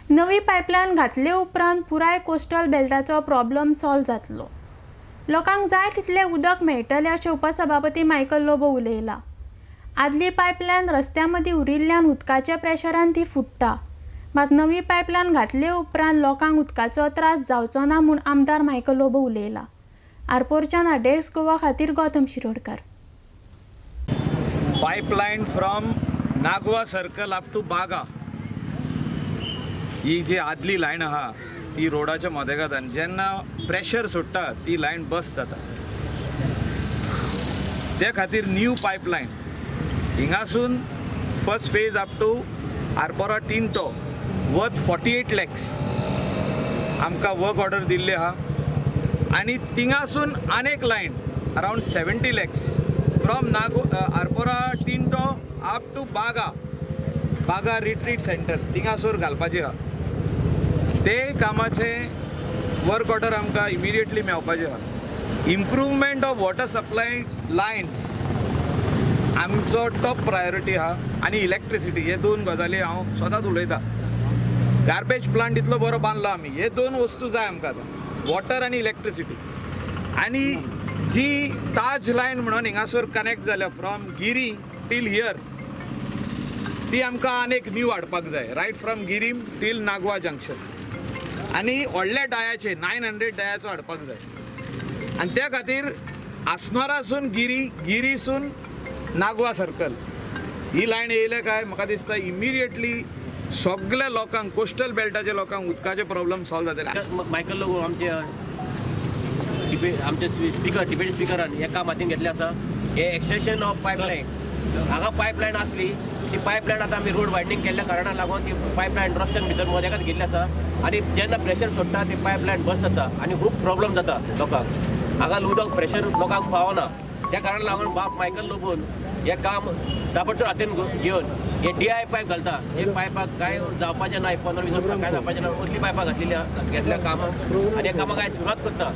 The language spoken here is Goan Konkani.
नवी पायपलायन घातले उपरांत पुराय कोस्टल बेल्टाचो प्रॉब्लम सॉल्व जातलो. लोकांक जाय तितलें उदक मेळटलें अशें उपसभापती मायकल लोबो उलयला. आदली पायपलायन रस्त्या मदीं उरिल्ल्यान उदकाच्या प्रेशरान ती फुट्टा. मात नवी पायपलायन घातले उपरांत लोकांक उदकाचो त्रास जावचो ना म्हूण आमदार मायकल लोबो उलयला. आरपोरच्यान आरडीएक्स गोवा खातीर Gautam Shirodkar. Pipeline from Nagwa circle up to Baga ही जी आदली लायन आहा ती रोडाच्या मदेगातान जेन्ना प्रेशर सोडटा ती लायन बस जाता. ते खातीर न्यू पायपलायन हिंगासून first phase up to Arpora Tinto worth 48 lakhs आमकां वर्क ऑर्डर दिल्ली आहा आनी थिंगासून आनेक line around 70 lakhs from Arpora Tinto up to Baga Baga retreat centre थिंगासर घालपाचें आहा. ते कामाचें वर्क ऑर्डर आमकां इमिडिएटली मेळपाचें आहा. Improvement of water supply lines आमचो टॉप प्रायोरिटी आहा आनी इलेक्ट्रिसिटी हे दोन गजाली हांव सदांच उलयतां. गार्बेज प्लांट इतलो बरो बांदलो आमी, हे दोन वस्तू जाय आमकां आतां, वॉटर आनी इलेक्ट्रिसिटी. आनी जी ताज लायन म्हणून हिंगासर कनेक्ट जाल्या फ्रॉम गिरी टील here ती आमकां आनीक न्यू हाडपाक जाय, right from Guirim till Nagwa junction. आनी व्हडल्या डायाचे 900 डायाचो हाडपाक जाय आनी त्या खातीर आसनोरासून गिरी, गिरीसून नागवा सर्कल ही लायन येयल्या काय म्हाका दिसता इमिडिएटली सगळ्या लोकांक कोस्टल बेल्टाच्या लोकांक उदकाचे प्रॉब्लम सॉल्व जातले. मायकल लोबो आमचे आमचे स्पिकर डिप्युटी स्पिकरान हे काम हातीन घेतलें आसा. हे एक्सटेंशन ऑफ पायपलायन हांगा पायपलायन आसली ती पायपलायन आतां आमी रोड वायडनींग केल्ल्या कारणाक लागून ती पायपलायन रस्त्यान भितर मदेकात गेल्ली आसा आनी जेन्ना प्रेशर सोडटा ती पायपलायन बस जाता आनी खूब प्रॉब्लम जाता लोकांक. हांगा उदक प्रेशर लोकांक पावना, त्या कारणाक लागून बाब मायकल लोबोन हे काम ताबडतोब हातीन घेवन हे DI pipe घालता. हे पायपाक कांय जावपाचें ना, 15-20 वर्सां कांय जावपाचें ना, असली पायपां घातलेली घेतल्या कामाक आनी ह्या कामाक आयज सुरवात करता.